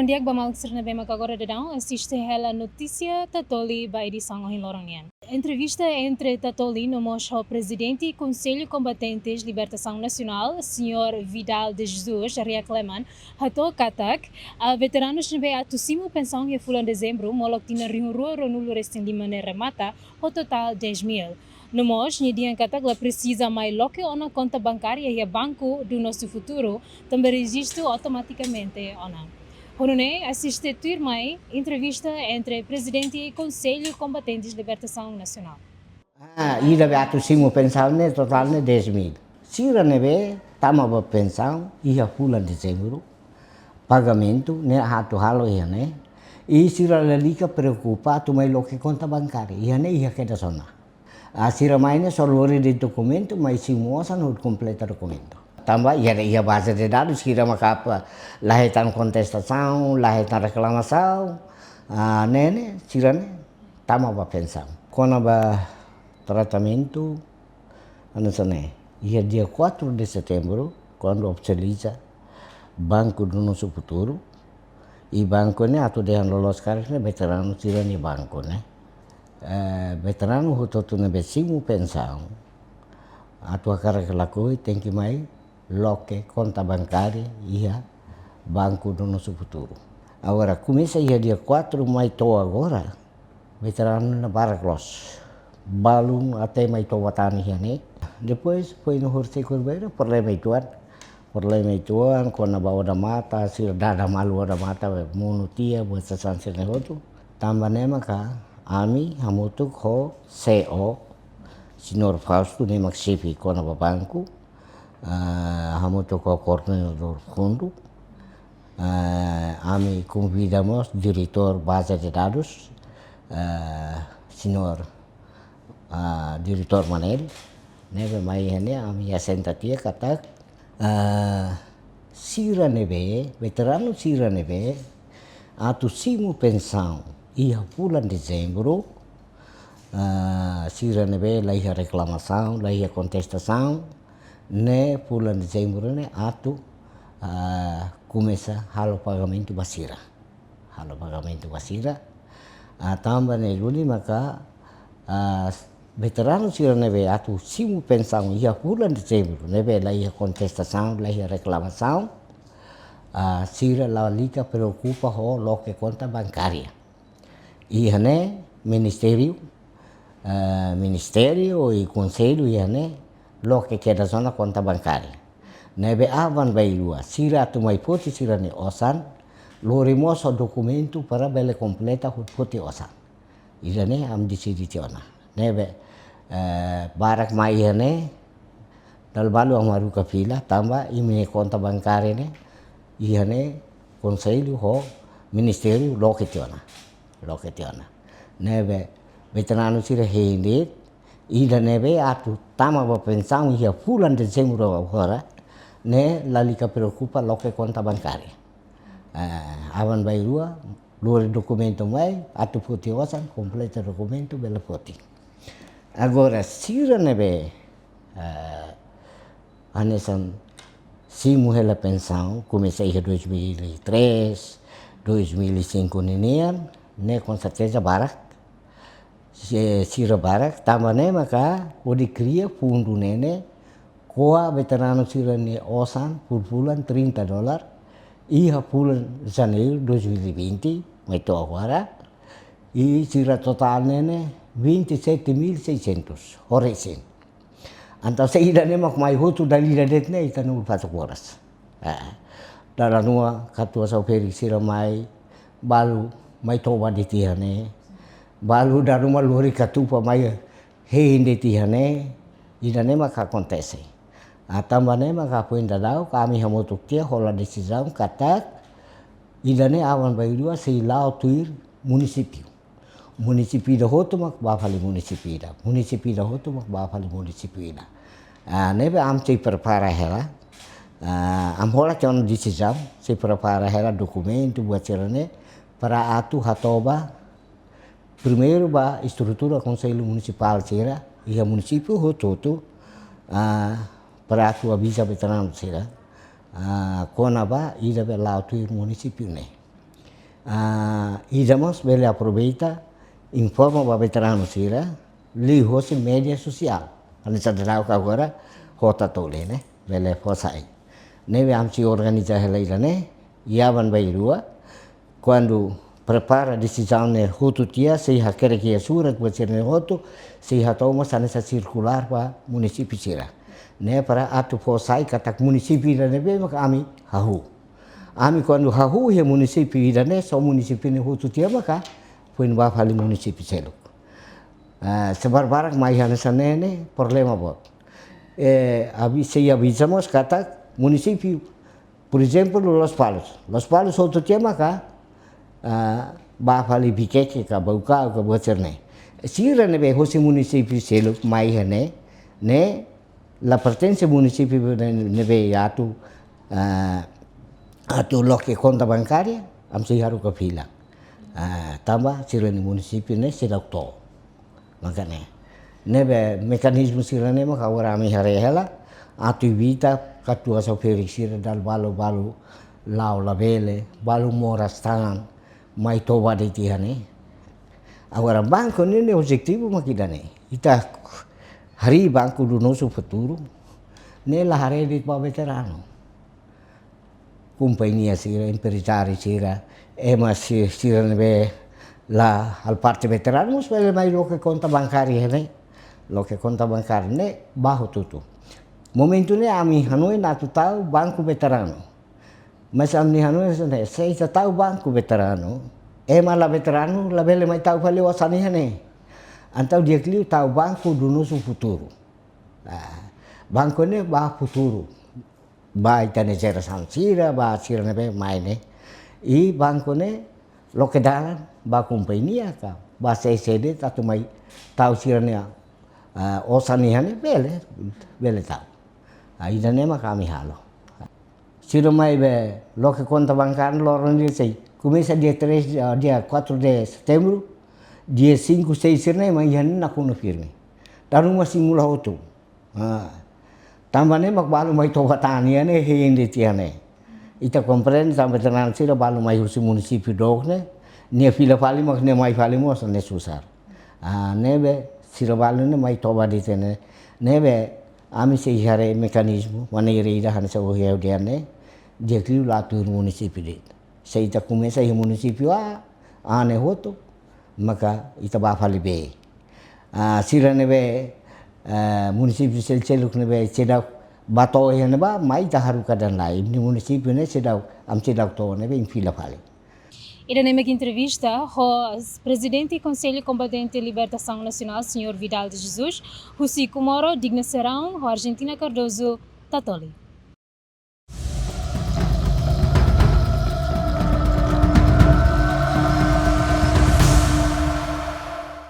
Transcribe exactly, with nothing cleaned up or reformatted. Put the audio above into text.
Di'ak ba maluk sira ne'ebé maka agora daudaun asiste hela notísia Tatoli ba edisaun ohin loron nian. Entrevista entre Tatoli no mós ho Prezidente Konsellu Kombatentes Libertasaun Nasionál, Señór Vidal de Jesus Riakleman, hato'o katak, ah, veteranus ne'ebé atu simu pensaun iha fulan Dezembru, molok tinan rihun rua ruanulu resin lima ne'e remata, ho totál dez mil. No mós, nia dehan katak la presiza mai loke ona konta bankária iha Banco do Nosso Futuro, tanba rejistu automatikamente ona. Ho nune'e, asiste tuirmai entrevista entre Prezidente Konsellu Kombatentes Libertasaun Nasionál. Ah, ida be atu simu pensaun ne'e totál ne'e dez mil. Sira ne'ebé tama ba pensaun iha fulan Dezembru, pagamentu ne'e atu halo iha ne'e. I sira lalika preokupa atu mai loke konta bankária iha ne'e, iha kedas ona. Ah, sira mai ne'e só lori de'it dokumentu, mai simu osan hodi kompleta dokumentu. Tanba iha, iha baze de dadus sira maka apa, la hetan kontestasaun, la hetan reklamasaun. Ah, ne'e ne'e, sira ne'e tama ba pensaun. Kona-ba tratamentu, hanesan ne'e, iha dia quatro de setembro, kuandu ofisializa Banco do Nosso Futuro, i banku ne'e atu dehan loloos karik ne'e veteranu sira-nia banku ne'e. Eh, veteranu hotu-hotu ne'ebé simu pensaun, atu hakarak lakohi tenke mai loke konta bankária iha Banco do Nosso Futuro. Agora, komesa iha dia quatro mai to'o agora, veteranu ne'e barak loos. Balun até mai to'o Taubaté iha ne'e. Depois, foin no hori sekur bera, problema uitoan. Problema uitoan, kona-ba odamatan, sira dada malu odamatan, monu tiha, buat sasán sira-ne'e hotu. Tanba ne'e maka, ami hamutuk ho C E O, Señór Fausto, ne'e mak xefe kona-ba banku, ah, hamutuk ho koordenadór fundu, ah, ami konvida mós diretór baze de dadus, ah, Señór, ah, Diretór Manel, ne'ebé mai iha ne'e, ami asenta tiha katak, ah, sira ne'ebé, veteranu sira ne'ebé atu simu pensaun iha fulan Dezembru, ah, sira ne'ebé la iha reklamasaun, la iha kontestasaun, ne'e fulan Dezembru ne'e atu, ah, komesa halo pagamentu ba sira. Halo pagamentu ba sira. Ah, tanba ne'e duni maka, ah, veteranu sira ne'ebé atu simu pensaun iha fulan Dezembru, ne'ebé la iha kontestasaun, la iha reklamasaun, ah, sira lalika preokupa ho loke konta bankária. Iha ne'e ministériu, eh, ministériu i konsellu iha ne'e loke kedas ona konta bankária. Ne'ebé aban-bainrua, sira atu mai foti sira-nia osan, lori mós dokumentu para bele kompleta hodi foti osan. Ida-ne'e ami deside tiha ona. Ne'ebé, eh, barak mai iha ne'e, dala balu ami haruka fila, tanba imi-nia konta bankária ne'e, iha ne'e konsellu ho ministériu loke tiha ona. Loke tiha ona. Ne'ebé, veteranu sira hein de'it, ida ne'ebé atu tama ba pensaun iha fulan Dezembru agora, ne'e lalika preokupa loke konta bankária. Eh, aban-bainrua, lori dokumentu mai, atu foti osan, kompleta dokumentu, bele foti. Agora, sira ne'ebé, eh, hanesan simu hela pensaun, komesa iha dois mil e três, dois mil e cinco ninian, ne'e com certeza barak. Si-, sira barak, tanba ne'e maka, hodi kria fundu ne'e ne'e, ko'a veteranu sira-nia osan, fulan-fulan trinta dolar, iha fulan Janeiru dois mil e vinte, mai to'o agora, i sira totál ne'e ne'e, vinte e sete mil e seiscentos, ho resin. Entaun se ida-ne'e mak mai hotu dala ida de'it ne'e ita nulu fatuk boras. Eh, dala ruma katuas-oan ferik sira mai, balu mai toba de'it iha ne'e. Balu dala ruma lori katupa mai hein de'it iha ne'e. Ida-ne'e mak akontese. Ah, tanba ne'e mak foin daudauk ami hamutuk tiha hola desizaun katak ida-ne'e aban-bainrua sei la'o tuir munisípiu. Munisípiu ida hotu mak bá fali munisípiu ida. Munisípiu ida hotu mak bá fali munisípiu ida. Ah, ne'ebé ami sei prepara hela. Ah, ami hola tiha ona desizaun, sei prepara hela dokumentu, buat sira-ne'e, para atu hatoba primeiru ba estrutura konsellu munisipál sira, iha munisípiu hotu-hotu, ah, para atu aviza veteranu sira, ah, kona-ba ida be la'o tuir munisípiu ne'e. Ah, ida mós bele aproveita informa ba veteranu sira liuhosi média sosiál. Hanesan daudaun agora ho Tatoli ne'e, bele fó sai. Ne'ebé ami sei organiza hela ida-ne'e, iha aban-bainrua, kuandu prepara desizaun ne'e hotu tiha, sei hakerek iha surat buat sira-ne'e hotu, sei hato'o mós hanesan sirkulár ba munisípiu sira. Ne'e para atu fó sai katak munisípiu ida ne'ebé maka ami hahú. Ami kuandu hahú iha munisípiu ida-ne'e, só munisípiu ne'e hotu tiha maka foin bá fali munisípiu seluk. Ah, se barbarak mai hanesan ne'e ne'e problema boot. Eh, avi-, sei aviza mós katak munisípiu, por ezemplu, Lospalos. Lospalos hotu tiha maka, ah, bá fali Viqueque ka Baucau ka buat sira-ne'e. Sira ne'ebé hosi munisípiu seluk mai iha ne'e, ne'e la pertense munisípiu ne'e, ne'ebé atu, ah, atu loke konta bankária, ami sei haruka fila. Ah, tanba sira-nia munisípiu ne'e seidauk to'o. Maka ne'e. Ne'ebé mekanizmu sira-ne'e maka agora ami haree hela, atu evita katuas sira dala balu, balu la'o labele, balu moras tan, mai toba de'it iha ne'e. Agora banku ne'e, ne'e objetivu mak ida-ne'e. Ita harii Banco do Nosso Futuro, ne'e la haree de'it ba veteranu. Kompañia sira, emprezáriu sira, ema si-, sira ne'ebé la halo parte veteranu, mós bele mai loke konta bankária ne'e. Loke konta bankária ne'e, bá hotu-hotu. Momentu ne'e ami hanoin atu tau banku veteranu. Mas ami hanoin hanesan ne'e, se ita tau banku veteranu, ema la veteranu labele mai tau fali osan iha ne'e. Entaun di'ak liu tau Banco do Nosso Futuro. Ah, banku ne'e ba futuru. Ba ita-nia jerasaun sira, ba sira ne'ebé mai ne'e. I banku ne'e loke dalan ba kompañia ka, ba sé-sé de'it atu mai tau sira-nia, ah, osan iha ne'e bele, bele tau. Ah, ida-ne'e mak ami halo. Sira mai be loke konta bankária loron dia seis. Komesa dia três, ah, dia quatro de setembro, dia cinco, seis sira-ne'e mai iha ne'e nakonu firme. Dala ruma simula hotu. Ah. Tanba ne'e mak balu mai toba tan iha ne'e, hein de'it iha ne'e. Ita komprende tanba veteranu sira balu mai husi munisípiu dook ne'e, nia fila fali mak nia mai fali mós ne'e susar. Ah, ne'ebé sira balu ne'e mai toba de'it iha ne'e. Ne'ebé ami sei haree mekanizmu, maneira ida hanesan ohin ha'u dehan ne'e, di'ak liu la tuir munisípiu de'it. Se ita komesa iha munisípiu A, A ne'e hotu, maka ita bá fali B. Ah, sira ne'ebé, ah, munisípiu sel-, seluk ne'ebé seidauk bá to'o iha ne'ebá, mai ita haruka dehan lae. Imi-nia munisípiu ne'e seidauk, ami seidauk to'o ne'ebé imi fila fali. Ida-ne'e mak entrevista ho Prezidente Konsellu Kombatente Libertasaun Nasionál, Señór Vidal de Jesus, husi Comoro, Digna Serão, ho Argentina Cardoso, Tatoli.